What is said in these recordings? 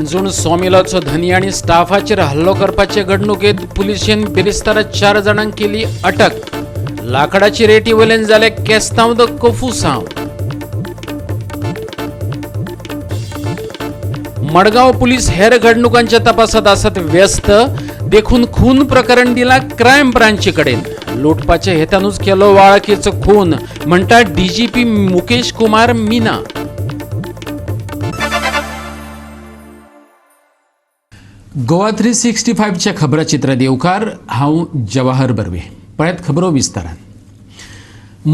हणजूण सॉमिलाचो धनी आनी स्टाफाचेर हल्लो करपाचे घडणुकेंत पुलिशेन बिरेस्तारा चार जाणांक केली अटक. लाकडाची रेटी वयल्यान जालें केस्तांव the कोफुसांव. मडगांव पुलीस हेर घडणुकांच्या तपासात आसात व्यस्त, देखून खून प्रकरण दिला क्रायम ब्रांची कडेन. लुटपाच्या हेतानूच केलो वाळकेचो खून, म्हणटा डीजीपी मुकेश कुमार मीना. गोवा 365च्या खबराचित्रात येवकार, हांव जवाहर बर्वे. पळयात खबरो विस्तारान.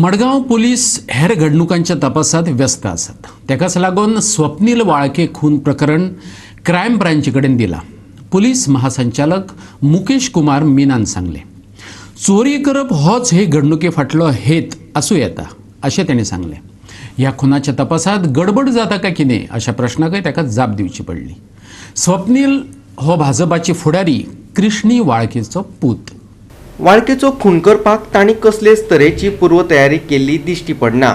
मडगांव पुलीस हेर घडणुकांच्या तपासात व्यस्त आसात. तेकाच लागून स्वप्नील वाळके खून प्रकरण क्रायम ब्रांची कडेन दिला. पुलीस महासंचालक मुकेश कुमार मीनान सांगलें, चोरी करप होच हे घडणुके फाटलो हेत आसूं येता अशें ताणें सांगलें. ह्या खुनाच्या तपासात गडबड जाता काय कितें अशा प्रश्नाकय ताका जाप दिवची पडली. स्वप्नील हो भाजपाची फुडारी कृष्णी वाळकेचो पूत. वाळकेचो खून करपाक तांणी कसलेच तरेची पूर्वतयारी केल्ली दिश्टी पडना,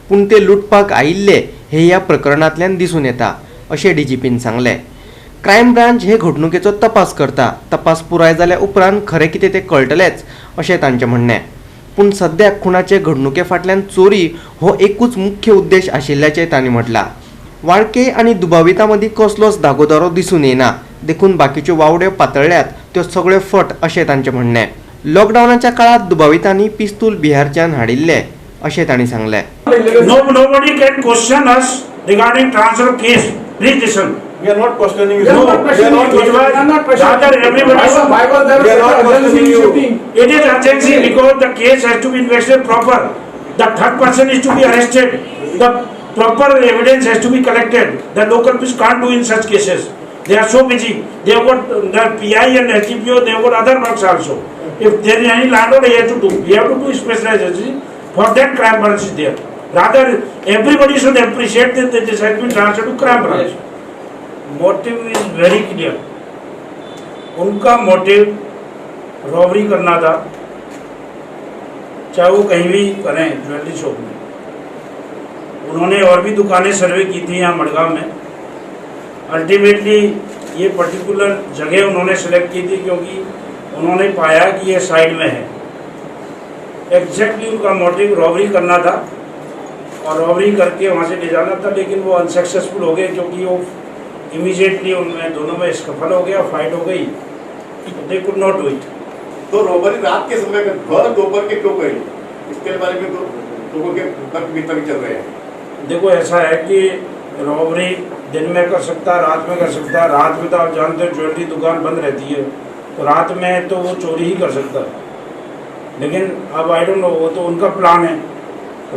पूण ते लुटपाक आयिल्ले हे ह्या प्रकरणांतल्यान दिसून येता अशें डीजीपीन सांगलें. क्रायम ब्रांच हे घडणुकेचो तपास करता. तपास पुराय जाल्या उपरांत खरें कितें तें कळटलेंच अशें तांचें म्हणणें. पूण सद्याक खुनाचे घडणुके फाटल्यान चोरी हो एकूच मुख्य उद्देश आशिल्ल्याचें तांणी म्हटलां. वाळके आनी दुबावितां मदीं कसलोच दागोदारो दिसून येना, देखून बाकीच्यो वावड्यो पातळ्ळ्यात त्यो सगळ्यो फट अशें तांचें म्हणणें. लॉकडावनाच्या काळात दुबावितांनी पिस्तूल बिहारच्यान हाडिल्ले अशें तांणी सांगलें. No, nobody can question us regarding transfer of case. Please listen. We are not questioning you. We are not We are questioning not you. We are not questioning. Rather, everybody Why was there We are not such urgency questioning in you. shooting? It is urgency because the case has to be investigated proper. The third person is to be arrested. The proper evidence has to be collected. The local police can't do in such cases. They are so busy. They have got the PI and SDPO, they have got other works also. If there is any landlord, he has to do. We have to do specialization. For that, crime branch is there. Rather, everybody should appreciate that this has been transferred to crime branch. Motive is very clear. उनका motive robbery करना था, चाहे वो कहीं भी करें. Jewellery shop में उन्होंने और भी दुकानें सर्वे की थी यहाँ मडगांव में. अल्टीमेटली ये पर्टिकुलर जगह उन्होंने सेलेक्ट की थी क्योंकि उन्होंने पाया कि ये साइड में है. एग्जैक्टली उनका मोटिव रॉबरी करना था और रॉबरी करके वहाँ से ले जाना था, लेकिन वो अनसक्सेसफुल हो गए क्योंकि वो इमीडिएटली उनमें दोनों में स्कफल हो गया, फाइट हो गई. They could not do it. तो रॉबरी रात के समय में भर दोपहर के क्यों करी, इसके बारे में तो लोगों के तर्क वितर्क चल रहे हैं. देखो, ऐसा है कि रॉबरी दिन में कर सकता है, रात में कर सकता है. रात में तो आप जानते हो ज्वेलरी दुकान बंद रहती है, तो रात में तो वो चोरी ही कर सकता है. लेकिन अब I don't know, वो तो उनका प्लान है.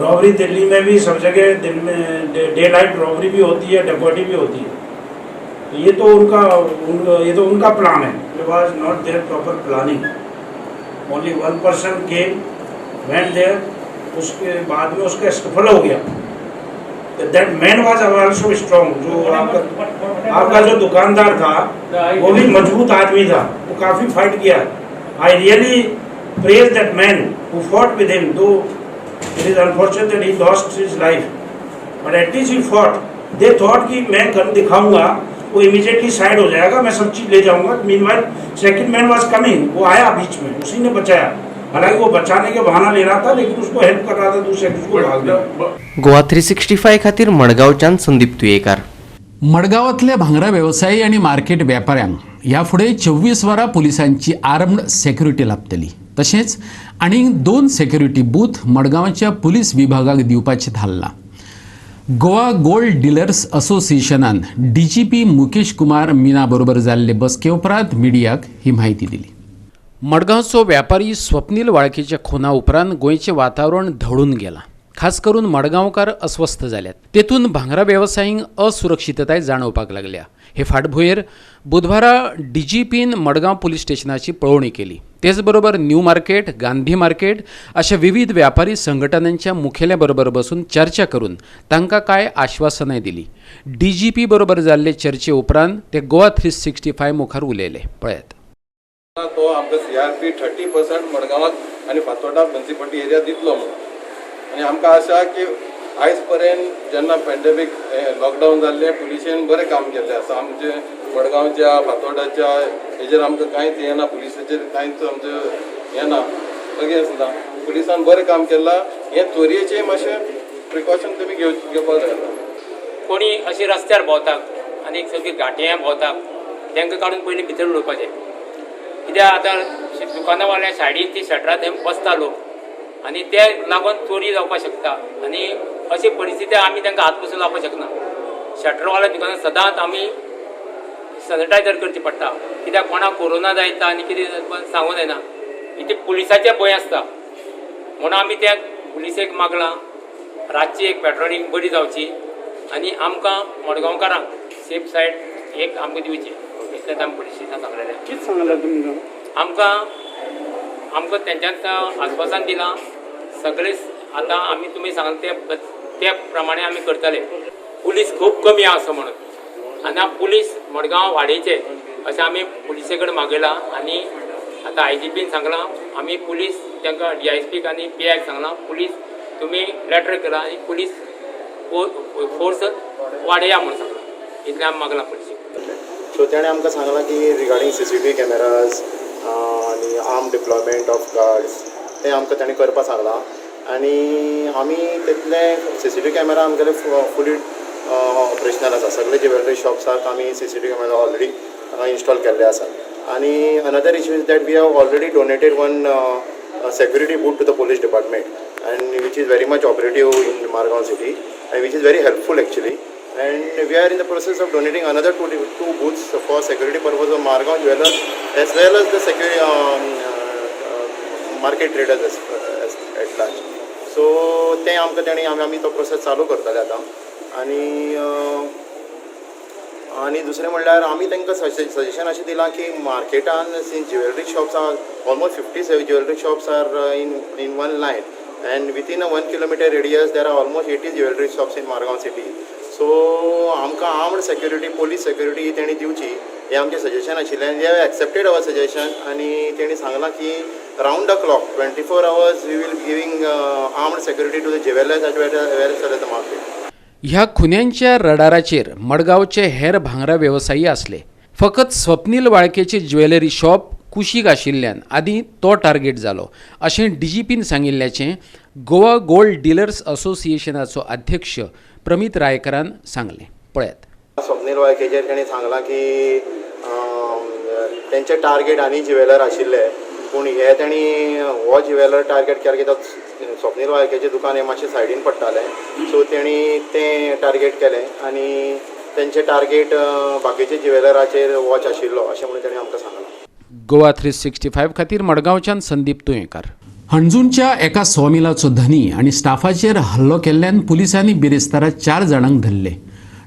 रॉबरी दिल्ली में भी सब जगह दिन में डे लाइट रॉबरी भी होती है, डकैती भी होती है. तो ये तो उनका प्लान है. It was not their proper planning. Only one person came, went there, उसके बाद में उसका सफल हो Gaya. That man was also strong. जो आपका जो दुकानदार था, वो भी मजबूत आदमी था. वो काफी फाइट किया. I really praise that man who fought with him, though it is unfortunate that he lost his life, but at least he fought. They thought कि मैं गन दिखाऊंगा, वो इमीडिएटली साइड हो जाएगा, मैं सब चीज ले जाऊंगा. Meanwhile, second man was coming. वो आया बीच में, उसी ने बचाया. हालांकि वो बचाने के बहाना ले रहा था, लेकिन उसको हेल्प कर रहा था दूसरे, उसको भाग दिया. गोवा 365 खातीर मडगांवच्यान संदीप तुयेकार. मडगांवांतल्या भांगरा वेवसायी आनी मार्केट वेपाऱ्यांक ह्या फुडें 24 वरां पुलिसांची आर्म्ड सेक्युरिटी लाभतली. तशेंच आनीक दोन सेक्युरिटी बूथ मडगांवच्या पुलीस विभागाक दिवपाचें थारलां. गोवा गोल्ड डिलर्स असोसिएशनान डीजीपी मुकेश कुमार मीना बरोबर जाल्ले बसके उपरांत मिडियाक ही म्हायती दिली. मडगांवचो व्यापारी स्वप्नील वाळकेच्या खुना उपरांत गोंयचें वातावरण धवळून गेलां. खास करून मडगांवकार अस्वस्थ जाल्यात. तेतून भांगरा वेवसायींक असुरक्षितताय जाणवपाक लागल्या. हे फाटभुंयेर बुधवारा डीजीपीन मडगांव पुलीस स्टेशनाची पळोवणी केली. तेच बरोबर न्यू मार्केट, गांधी मार्केट अशा विविध व्यापारी संघटनांच्या मुखेल्या बरोबर बसून चर्चा करून तांकां कांय आश्वासनाय दिली. डीजीपी बरोबर जाल्ले चर्चे उपरांत ते गोवा 365 मुखार उलयले. पळयात. तो आमकां सीआरपी 30% मडगांवाक आनी फातोर्डा म्युन्सिपालिटी एरिया दितलो म्हणून आनी आमकां आशा की आयज पर्यंत जेन्ना पॅन्डेमीक लॉकडावन जाल्लें, पुलिशेन बरें काम केल्लें आसा. आमचे मडगांवच्या, फातोर्डाच्या हेजेर आमकां कांयच हें ना, पुलिसाचेर कांयच आमचें हें ना, अगेन्स्ट ना. पुलिसान बरें काम केलां. हें चोरयेचें मातशें प्रिकॉशन तुमी घेवपाक जाय. कोणी अशी रस्त्यार भोंवता आनी सगळीं घांटयां भोंवता, तांकां काडून पयलीं भितर उडोवपाचें. कित्याक आतां दुकानां वाल्या सायडीन ती शटरां थंय बसता लोक आनी ते लागून चोरी जावपाक शकता आनी अशी परिस्थिती आमी तांकां हात पसून लावपाक शकना. शटरवाल्या दुकानां सदांच आमी सॅनिटायझर करची पडटा, कित्याक कोणाक कोरोना जायता आनी कितें सांगूं जायना. इतलें पुलिसाचें भंय आसता म्हणून आमी त्या पुलिसेक मागलां, रातची एक पेट्रोलिंग बरी जावची आनी आमकां मडगांवकारांक सेफ सायड एक आमकां दिवची, इतलेंच आमी पुलिसेक सांगलेलें. कितें सांगलां तुमकां? आमकां आमकां तेंच्यान आस्वासन दिलां, सगळे आतां आमी तुमी सांगला ते ते प्रमाणे आमी करतले. पुलीस खूब कमी आसा म्हणून आनी पुलीस मडगांव वाडयचे अशें आमी पुलिसे कडेन मागयलां आनी आतां आय जी पीन सांगलां, आमी पुलीस तांकां डी I S Peak आनी पी आयक सांगलां, पुलीस तुमी लेटर केला आनी पुलीस फोर्स वाडया म्हणून सांगलां. इतलें आमी मागलां पुलिसेक. सो तेणें आमकां सांगलां की रिगार्डींग सीसीटीव्ही कॅमेराज आनी आर्म डिप्लॉयमेंट ऑफ गार्ड्स, तें आमकां ताणें करपाक सांगलां. आनी आमी तितले सीसीटीव्ही कॅमेरा आमगेले फुली ऑपरेशनल आसा. सगळे ज्युवेलरी शॉप्साक आमी सीसीटीव्ही कॅमेरा ऑलरेडी इन्स्टॉल केल्ले आसा. आनी another issue is that we have already donated one security booth to the police department, and which is very much operative in Margao city and which is very helpful actually, and we are in the process of donating another two booths for security purpose of Margao jewelers as well as the security market traders as at large. So तें आमकां तेणी आमी तो process चालू करतले आतां. आनी दुसरें म्हणल्यार आमी तांकां सजेशन अशें दिलां की मार्केटान since jewellery shops are almost 57 jewellery shops are in one line and within a 1 kilometer radius there are almost 80 jewellery shops in Margao city, so आमकां आर्म्ड सेक्युरिटी, पोलीस सेक्युरिटी ही तेणी दिवची हें आमचें सजेशन आशिल्लें आनी they have accepted our suggestion. आनी तेणी सांगलां की round the clock, 24 hours, we will giving armed security to the jewellers as well as the market. ह्या खुन्यांच्या रडाराचेर मडगांवचे हेर भांगरा वेवसायी आसले. फकत स्वप्नील वाळकेचे ज्वेलरी शॉप कुशीक आशिल्ल्यान आदीं तो टार्गेट जालो अशें डीजीपीन सांगिल्ल्याचें गोवा गोल्ड डिलर्स असोसिएशनाचो अध्यक्ष प्रमीत रायकरान सांगलें. पळयात. स्वप्नील वाळकेचेर ताणें सांगलां की तेंचे टार्गेट आनी ज्युवेलर आशिल्ले, पूण हे तांणी हो ज्युवेलर टार्गेट केला कित्याक स्वप्नील वाळकेचें दुकान हें मातशें सायडीन पडटालें, सो तेणी तें टार्गेट केलें आनी तेंचे टार्गेट बाकीचे ज्युवेलराचेर वॉच आशिल्लो अशें म्हणून ताणें आमकां सांगलां. गोवा 365 खातीर मडगांवच्यान संदीप तुयेंकार. हणजूणच्या एका सॉमिलाचो धनी आनी स्टाफाचेर हल्लो केल्ल्यान पुलिसांनी बिरेस्तारा चार जाणांक धरले.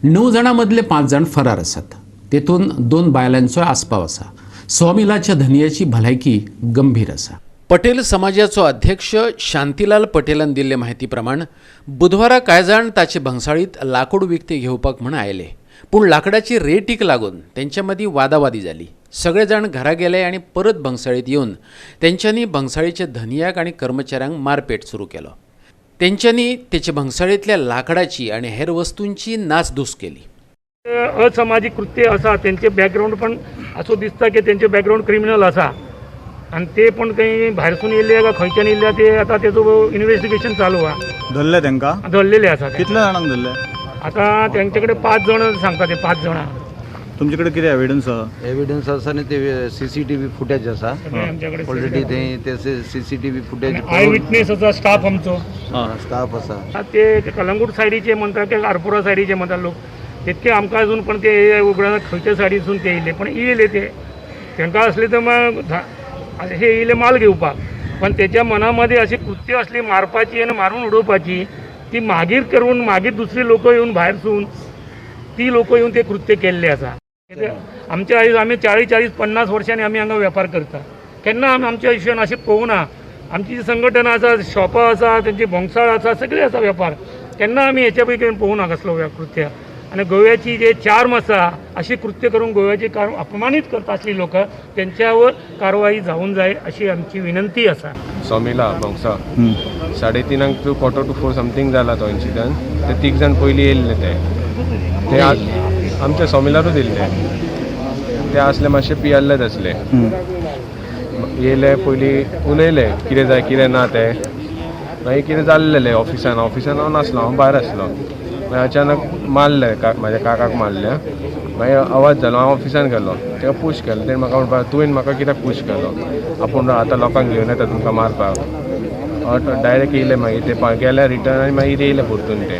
णव जाणां मदले पांच जाण फरार आसात. तेतून दोन बायलांचो आस्पाव आसा. सॉमिलाच्या धनयाची भलायकी गंभीर आसा. पटेल समाजाचो अध्यक्ष शांतीलाल पटेलान दिल्ले म्हायती प्रमाण बुधवारा कांय जाण ताचे भंगसाळीत लाकूड विकते घेवपाक म्हूण आयले, पूण लाकडाची रेटीक लागून तेंच्या मदीं वादावादी जाली. सगळे जाण घरा गेले आनी परत भंगसाळीत येवन तेंच्यांनी भंगसाळीच्या धनयाक आनी कर्मचाऱ्यांक मारपेट सुरू केलो. तेंच्यांनी तेच्या भंगसाळींतल्या लाकडाची आनी हेर वस्तूंची नासधूस केली. असामाजीक कृत्य आसा. तेंचे बॅकग्रावंड पण असो दिसता की तेंचे बॅकग्रावंड क्रिमिनल आसा आनी ते पण खंय भायरसून येयल्ले काय खंयच्यान येयल्ले ते आतां तेजो इन्वेस्टिगेशन चालू आहा. धरले तांकां? धरलेले आसा ते. कितल्या जाणांक धरले? आतां तेंचे कडेन पांच जाण सांगता, ते पांच जाणां. तुमचे कडेन कितें एविडन्स आसा? एविडन्स आसा आनी ते सीसीटीव्ही फुटेज आसा. सगळे आमच्या कडेन. ऑलरेडी ते सीसीटीव्ही फुटेज. I witness आसा, स्टाफ आमचो. स्टाफ आसा. ते कलंगूट सायडीचे म्हणटा की आरपोरा सायडीचे म्हणटा लोक, तितके आमकां अजून पण ते उगडना खंयच्या सायडीसून ते येयले. पण येयले ते, तांकां असले तर मग अशे येयले माल घेवपाक, पण तेच्या मनामध्ये अशी कृत्य असली मारपाची आनी मारून उडोवपाची, ती मागीर करून मागीर दुसरी लोक येवन भायरसून ती लोक येवन ते कृत्य केल्ले आसा. आमच्या आयज आमी 40 40 50 वर्षांनी आमी हांगा वेपार करता. केन्ना आमी आमच्या आयुश्यान अशें पळोवना. आमची जी संघटना आसा, शॉपां आसा तेंची, भोंगसाळ आसा, सगळी आसा वेपार. केन्ना आमी हेच्या पैकी पळोवना कसलो कृत्य. आनी गोव्याची जे चार्म आसा, अशी कृत्य करून गोव्याची कार अपमानीत करता असली लोक, तेंच्यावर कारवाई जाऊन जाय अशी आमची विनंती आसा. सॉमिला बोंगसा. 3:30 टू 3:45 समथींग जाला तो इन्सिडंट. ते 3 जाण पयलीं येयल्ले ते ते आमच्या सॉमिलारूच येयल्ले. ते आसले मातशे पियल्लेच आसले. येयले पयलीं उलयले कितें जाय कितें ना तें. मागीर कितें जाल्लें ऑफिसान ऑफिसान हांव नासलो, हांव भायर आसलो. मागीर अचानक मारलें म्हाज्या काकाक मारलें. मागीर आवाज जालो, हांव ऑफिसान गेलो, तेका पूश केलो. तेणें म्हाका म्हणपाक तुवें म्हाका कित्याक पूश केलो, आपूण आतां लोकांक घेवन येता तुमकां मारपाक. डायरेक्ट येयले मागीर ते गेले रिटर्न आनी मागीर येयले परतून ते.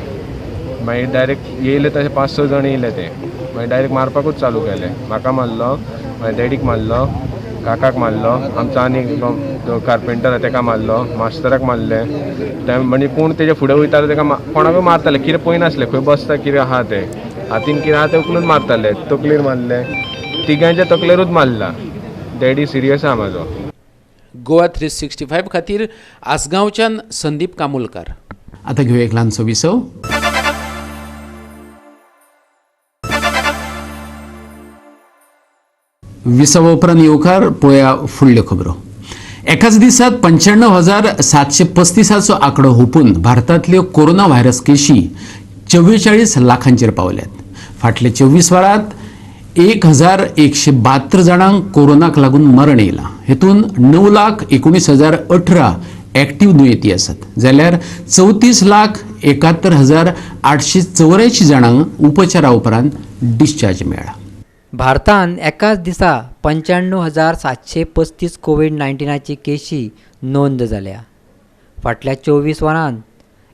मागीर डायरेक्ट येयले तशे 5-6 जाण येयले ते. मागीर डायरेक्ट मारपाकूच चालू केले. म्हाका मारलो, मागीर डॅडीक मारलो, काकाक मारलो, आमचो आनी तो कार्पेंटर आहा तेका मारलो, मास्टराक मारले. ते म्हणजे कोण तेजे फुडें वयताले तेका कोणाकूय मारताले, कितें पळयनासले खंय बसता कितें आहा तें. हातीन कितें आहा तें उखलून मारताले, तकलेर मारले, तिगांच्या तकलेरूच मारला. डॅडी सिरियस आहा म्हाजो. गोवा 365 खातीर आसगांवच्यान संदीप कामुलकार. आतां घेवया एक ल्हानसो विसव. विसवा उपरांत येवकार पळया फुडल्यो खबरो. एकाच दिसात 95,735 आंकडो हुपून भारतांतल्यो कोरोना व्हायरस केशी 44 लाखांचेर पावल्यात. फाटल्या 24 वरांत 1,172 जाणांक कोरोनाक लागून मरण येयलां. हेतून 9,19,018 एक्टीव दुयेंती आसात, जाल्यार 34,71,884 जाणांक उपचारा उपरांत डिस्चार्ज मेळ्ळा. भारतान एकाच दिसा 95,735 कोवीड 19ची केशी नोंद जाल्या. फाटल्या 24 वरांत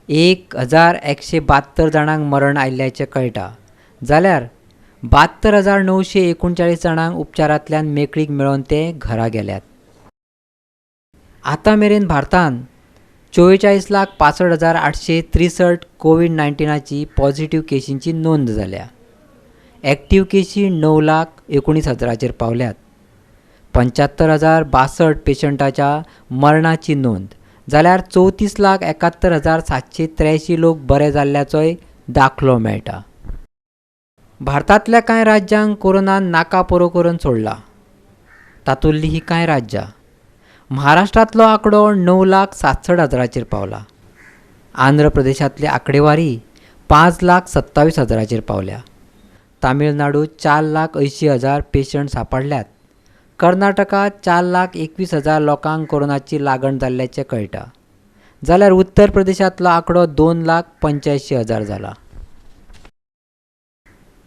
1,172 जाणांक मरण आयिल्ल्याचें कळटा, जाल्यार 72,939 जाणांक उपचारांतल्यान मेकळीक मेळोवन ते घरा गेल्यात. आतां मेरेन भारतान 44,65,863 कोवीड 19ची पॉझिटिव्ह केशींची नोंद जाल्या. एक्टीव केशी 9,19,000 पावल्यात. 75,062 पेशंटाच्या मरणाची नोंद जाल्यार 34,71,783 लोक बरे जाल्ल्याचोय दाखलो मेळटा. भारतांतल्या कांय राज्यांक कोरोनान नाका पुरो करून सोडला. तातूंतलीं हीं कांय राज्यां. महाराष्ट्रांतलो आंकडो 9,67,000 पावला. आंध्र प्रदेशांतली आंकडेवारी 5,27,000 पावल्या. तामिळनाडू 4,80,000 पेशंट सांपडल्यात. कर्नाटकांत 4,21,000 लोकांक कोरोनाची लागण जाल्ल्याचें कळटा, जाल्यार उत्तर प्रदेशांतलो आंकडो 2,85,000 जाला.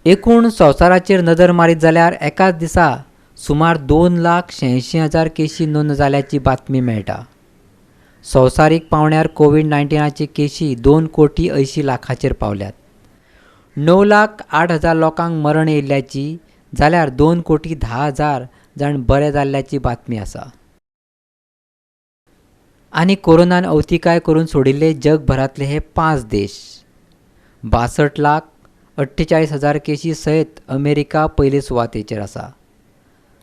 एकूण संवसाराचेर नदर मारीत जाल्यार एकाच दिसा सुमार 2,86,000 केशी नोंद जाल्याची बातमी मेळटा. संवसारीक पांवड्यार कोवीड 19ची केशी 2,80,00,000 पावल्यात. 9,08,000 लोकांक मरण येयिल्ल्याची जाल्यार 2,10,00,000 जाण बरे जाल्ल्याची बातमी आसा. आनी कोरोनान अवतिकाय करून सोडिल्ले जगभरांतले हे 5 देश. 62,48,000 केशी सयत अमेरिका पयले सुवातेचेर आसा.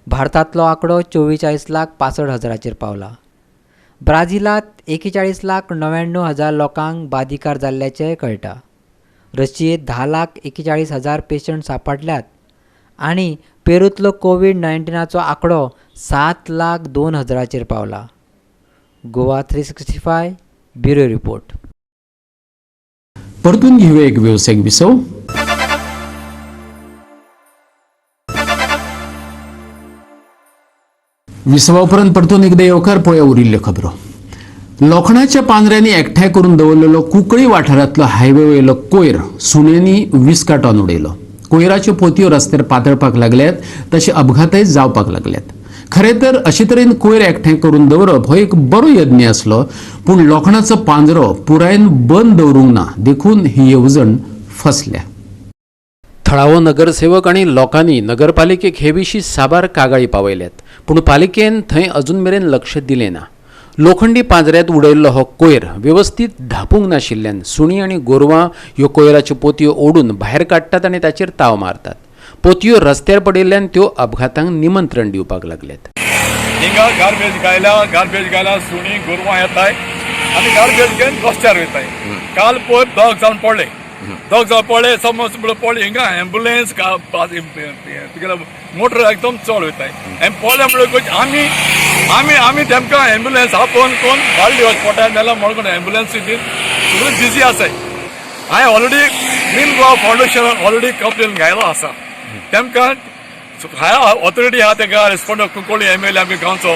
भारतांतलो आंकडो 44,65,000 पावला. ब्राझिलांत 41,99,000 लोकांक बादिकार जाल्ल्याचें कळटा. रशियेंत 10,41,000 पेशंट सांपडल्यात आनी पेरूंतलो कोवीड 19चो आंकडो 7,02,000 पावला. Goa 365 bureau report. परतून घेऊया एक वेवसायीक विसव. विसवा उपरांत परतून एकदा येवकार पळोवया उरिल्ल्यो खबरो. लोखणाच्या पांजऱ्यांनी एकठांय करून दवरलेलो कुंकळी वाठारांतलो हायवे वयलो कोयर सुण्यांनी विस्काटावन उडयलो. कोयराच्यो पोतयो रस्त्यार पातळपाक लागल्यात, तशे अपघातय जावपाक लागल्यात. खरें तर अशे तरेन कोयर एकठांय करून दवरप हो एक बरो यत्न आसलो, पूण लोखणाचो पांजरो पुरायेन बंद दवरूंक ना, देखून ही येवजण फसल्या. थळावो नगरसेवक आनी लोकांनी नगरपालिकेक हे विशीं साबार कागाळी पावयल्यात, पूण पालिकेन थंय अजून मेरेन लक्ष दिलें ना. लोखंडी पांजऱ्यांत उडयल्लो हो कोयर वेवस्थीत धापूंक नाशिल्ल्यान सुणीं आनी गोरवां ह्यो कोयराच्यो पोतयो ओडून भायर काडटात आनी ताचेर ताव मारतात. पोतयो रस्त्यार पडिल्ल्यान त्यो अपघातांक निमंत्रण दिवपाक लागल्यात. हिंगा गार्बेज घायल्या, गार्बेज घायल्या सुणी गोरवां येताय आनी गार्बेज घेवन रस्त्यार वयताय. काल पयर 2 जावन पडले, 2 जावन पडले, समज पडले हिंगा एम्बुलन्स तुगेले मोटर एकदम चड वयताय. आनी पडले म्हणटकूच आमी आमी आमी तेमकां एम्बुलन्स आपोवन कोण गाडी वच पोटा नाल्यार मडगांव एम्बुलन्सी बीन सगळी बिजी आसाय. हांवें already Clean Goa Foundation already complain घायलो आसा तेमकां. हाय ऑथॉरिटी आहा तेका रिस्पोंड कुंकळ्ळी एमएलए आमगे गांवचो,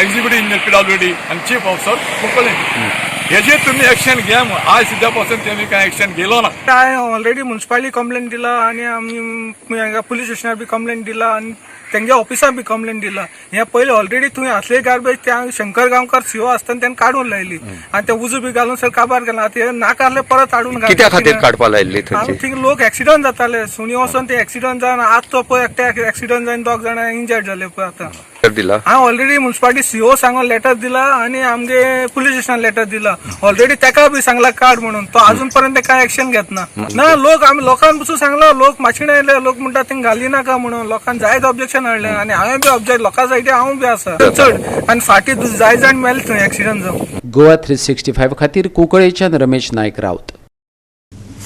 एक्झिक्युटीव इंजिनियर पीडब्ल्यूडी आनी चीफ ऑफिसर कुंकळ्ळी. हेजेर तुमी एक्शन घे. आयज सद्या पासून तेमी कांय एक्शन घेयलो ना. हांवें ऑलरेडी मुन्सिपालिटी कंप्लेन दिला आनी आमी हांगा पुलीस स्टेशनार बी कंप्लेन दिला आनी तेंगे ऑफिसान बी कंप्लेन दिला. हे पयले ऑलरेडी तुवें असले गार्बेज ते शंकर गांवकार सीओ आसतना तेणें काडून लायली आनी ते उजो बी घालून सर काबार केला. आतां हे नाका आसले परत हाडून. कित्या खातीर काडपा लायल्ली थंयची? थिंग लोक एक्सिडंट जाताले, सुणी वचोन ते एक्सिडंट जावन आज तो पळय एकटे एक्सिडंट जावन दोग जाणां इंजर्ड जाले पळय आतां. दिला? हांव ऑलरेडी मुन्सिपालिटी सीओ सांगून लेटर दिला आनी आमगे पुलीस स्टेशनान लेटर दिला ऑलरेडी. तेका बी सांगला काड म्हणून, तो अजून पर्यंत काय एक्शन घेतना ना. लोक आमी लोकांक पसून सांगलो, लोक मातशें येयले, लोक म्हणटा थिंग घाली नाका म्हणून. लोकांक जायत ऑब्जेक्शन हाडलें आनी हांवें बी ऑब्जेक्ट लोकां सायडी हांव बी आसा चड आनी फाटीं जाय जाण मेले थंय एक्सिडंट जावन. गोवा 365 खातीर कुंकळेच्यान रमेश नायक राऊत.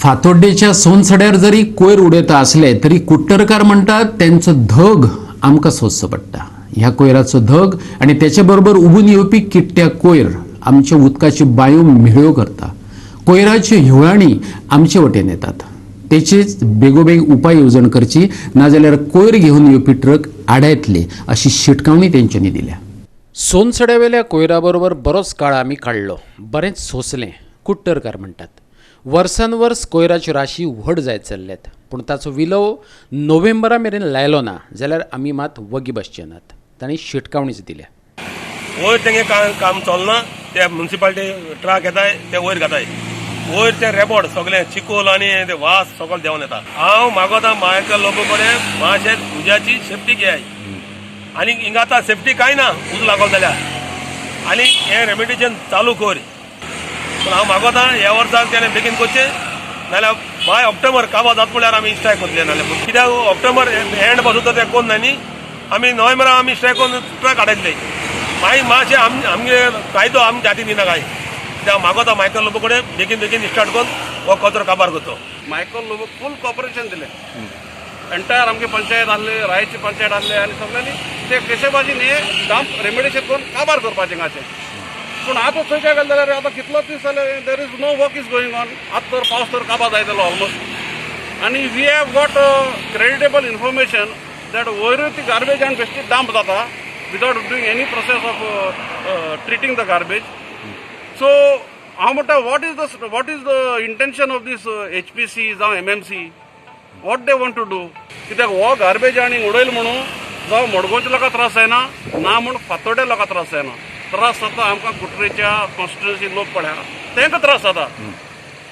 फातोड्डेच्या सोनसड्यार जरी कोयर उडयता आसले तरी कुट्टरकार म्हणटात तेंचो धग आमकां सोंसचो पडटा. ह्या कोयराचो धग आनी तेचे बरोबर उबून येवपी किट्ट्या कोयर आमच्या उदकाच्यो बांयो म्हेळ्यो करता. कोयराच्यो हिवळाणी आमचे वटेन येतात. तेचेच बेगोबेग उपाय येवजण करची, नाजाल्यार कोयर घेवन येवपी ट्रक आडायतले अशी शिटकावणी तेंच्यांनी दिल्या. सोनसड्यावेल्या कोयरा बरोबर बरोच काळ आमी काडलो, बरेंच सोंसलें. कुट्टरकार म्हणटात वर्सान वर्स कोयराच्यो राशी व्हड जायत चल्ल्यात, पूण ताचो विलोव नोव्हेंबरा मेरेन लायलो ना जाल्यार आमी मात वगी बसचे नात, तांणी शिटकावणीच दिल्या. वयर तेंगे काम चलना. ते मुन्सिपालिटी ट्रक येताय, ते वयर घाताय. वयर ते रेबोड सगळे चिकोल आनी ते वास सगळे देंवन येता. हांव मागोता मायकल लोबो कडेन, मातशें उज्याची सेफ्टी घेयाय. आनी हिंगा आतां सेफ्टी कांय ना उजो लागलो जाल्यार, आनी हें रेमिडिएशन चालू कर. पूण हांव मागोता ह्या वर्साक तेणें बेगीन करचें, नाल्यार बाय ऑक्टोबर काबार जाता म्हणल्यार आमी स्ट्रायक करतले. नाल्यार कित्याक ऑक्टोबर एंड पासून तर तें कोन्न न्हय न्ही, आमी नोव्हेंबराक आमी स्ट्रायक करून ट्रक हाडयतले. मागीर मातशें आमगे कायदो आमच्या हातीन दिना काय. कित्याक मागोता मायकल लोबो कडेन बेगीन बेगीन स्टार्ट करून हो कचरो काबार करचो. मायकल लोबो फूल कॉपरेशन दिलें. एंटायर आमगे पंचायत आहले, रायची पंचायत आहले आनी सगळ्यांनी ते केशेबाजीन हे डंप रेमिडिएशन करून काबार करपाचें हांगाचें. पूण आतां चोयच्या गेले जाल्यार आतां कितलो दीस जाले, there is no work is going on. आतां तर पावस तर काबार जायतलो ऑलमोस्ट आनी we have got creditable information that वयरूय ती गार्बेज आनी बेश्टी डंप जाता without doing any process of treating the garbage. So हांव म्हणटा, what is the intention of this HPC जावं MMC? What they want to do? कित्याक हो गार्बेज आनी उडयल म्हणून जावं मडगांवच्या लोकांक त्रास जायना ना, म्हूण फातोड्या लोकांक त्रास जायना. त्रास जाता आमकां कुट्टरेच्या कॉन्स्टिट्युन्सी लोक पळय, तांकां त्रास जाता.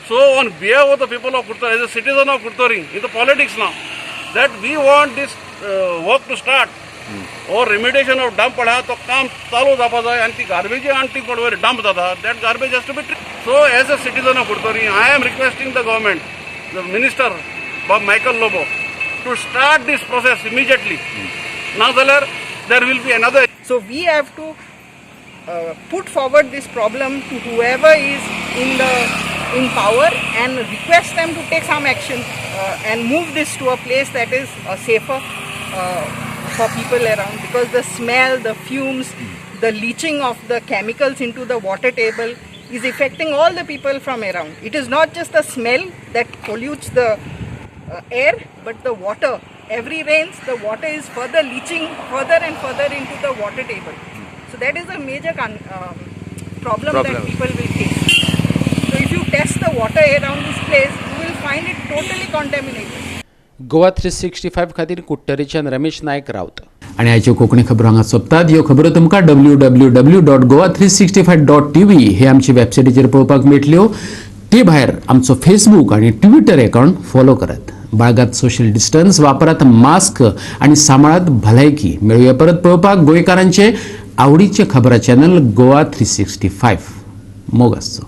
So on behalf of the people of Curtorim, as a citizen of Curtorim, in the politics ना, that we want this work to start. हो रेमिडिएशन ऑफ डंप पळय, तो काम चालू जावपा जाय आनी ती गार्बेजी आनी ती पळय वयर डंप जाता, that garbage has to be. So as a citizen of Curtorim, I am requesting the government, the minister Bob Michael Lobo, to start this process immediately. ना जाल्यार there will be another So we have to put forward this problem to whoever is in power and request them to take some action and move this to a place that is safer for people around, because the smell, the fumes, the leaching of the chemicals into the water table is affecting all the people from around. It is not just the smell that pollutes the air, but the water. Every rains, the water is further leaching further and further into the water table. So that is a major problem Problem. that people will face. So if you test the water around this place, you will find it totally contaminated. Goa 365 खातीर कुट्टरीच्यान रमेश नायक राऊत. आनी आयच्यो कोंकणी खबरो हांगा सोंपतात. ह्यो खबरो तुमकां www.goa365.tv हे आमचे वेबसायटीचेर पळोवपाक मेळटल्यो. ते भायर आमचो फेसबूक आनी ट्विटर अकावंट फॉलो करात. बाळगात सोशल डिस्टन्स, वापरात मास्क आनी सांबाळात भलायकी. मेळुया परत पळोवपाक गोंयकारांचे आवडीचे खबरां चॅनल गोवा 365. मोग आसचो.